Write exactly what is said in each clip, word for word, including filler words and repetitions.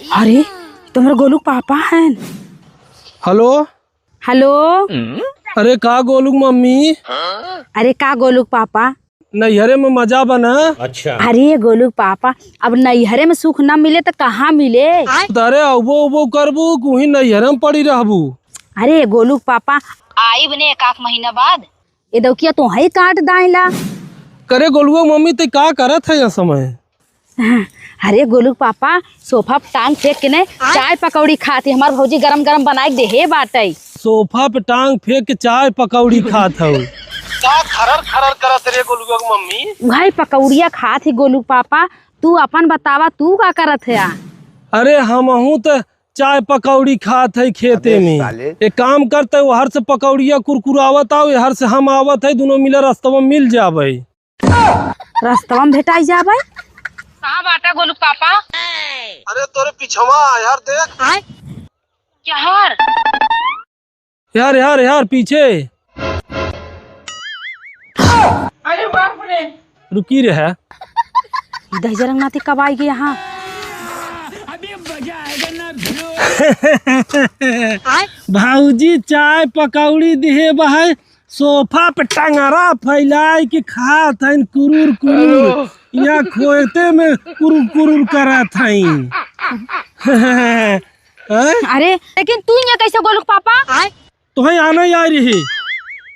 अरे, तुम्हरे गोलू क पापा हैं। हेलो। हेलो। अरे का गोलू क मम्मी? अरे का गोलू क पापा? नैहरे में मजा बा ना। अच्छा। अरे गोलू क पापा, अब नैहरे में सुख ना मिले त कहाँ मिले? अरे अउबो उबो करबू कि उहीं नैहरे में पड़ी रहबू? अरे गोलू क पापा, आइब ने एक आध महीना बाद। ए दउकिया तोहई काट दाइला। करे गोलुआ क मम्मी, ते का करत है यह समय? अरे गोलू क पापा, सोफा पे टांग फेंक के ने चाय पकौड़ी खात ही। हमार भौजी गरम गरम बनाइ के देहे बाटइ। सोफा पे टांग फेंक के चाय पकौड़ी खात हऊ। का खरर खरर करत रे गोलुआ क मम्मी? उहइ पकौड़िया खात ही गोलू क पापा। तू अपन बतावा, तू का करत है? अरे हमहू त चाय पकौड़ी खात है खेते अबे में। साले। एक काम करत है, ओहर से पकौड़िया कुरकुरावत आओ, एहर से हम आवत है, दुनो मिला रस्तवा में मिल जाबे। रस्तवा में भेटाई जाबे। कहाँ बाटा गोलू क पापा? अरे तोरे पिछवा यार देख। यार। यार, यार, यार, पीछे। अरे बाप रे। रुकी रहे। ई दहिजरंग नाती कब आइ गया यहाँ? भौजी चाय पकौड़ी दिहे बहै, सोफा पे टंगरा फैलाइ के खात हइन कुरुर कुरुर। यहाँ खोते में कुरुर कुरुर करत हइन। हैं? अरे लेकिन तू यहाँ कैसे गोलू क पापा? तोहई आना ही आइ रही।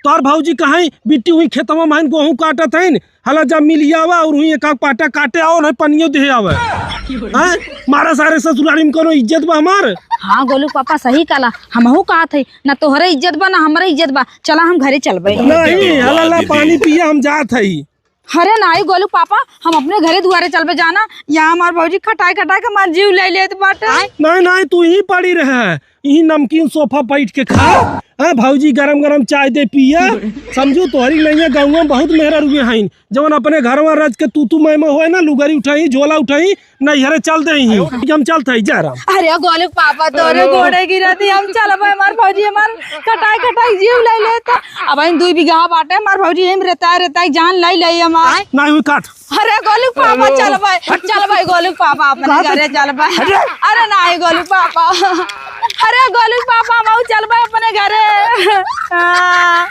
तोर भौजी कहइ बिट्टी हुई खेतवा में हइन, गोहूँ काटत हइन। हला जा मिलि आवा अउर हुई एक आध पाटा काटे आवा, नहीं पनियो देहे आवा। हैं? मारा सारे ससुरारी में कउनो इज्जत बा हमार? हाँ गोलू क पापा सही कहला, हमहू कहत हई, ना तोहरे इज्जत बा ना हमरे इज्जत बा। चला हम घरे चलबे। नहीं, हला ला पानी पिया, हम जात हई। अरे नाहीं गोलू क पापा, हम अपने घरे दुआरे चलबे जाना, यहाँ हमार भौजी खटाइ खटाइ के हमार जीव लइ लेत बाटे। नाहीं, नाहीं, तू ही पड़ी रहे, यही नमकीन सोफा बैठ के खा। हाँ, भौजी गरम गरम चाय दे पिया। समझू तोहरी नैया गउँवा में बहुत मेहरारुए हइन, जउन अपने घरवा रज के तू तू मैं मैं होए ना, लुगरी उठाई, झोला उठाई, नैहरे चल देही। हम चलत हई, जय राम। अरे गोलू क पापा, तोरे गोड़े गिरत ही, हम चलबे, हमार भौजी हमार खटाइ खटाइ जीव लइ लेत। अब इन दुइ बीघा बाटे, हमार भौजी एम रेताइ रेताइ जान लइ लेइ हमार। नाहीं हुई काट। अरे गोलू क पापा, चलबे, चलबे गोलू क पापा, अपने घरे चलबे। अरे नाहीं गोलू क पापा, अरे गोलू क पापा, हम चलबे अपने घरे। हाँ।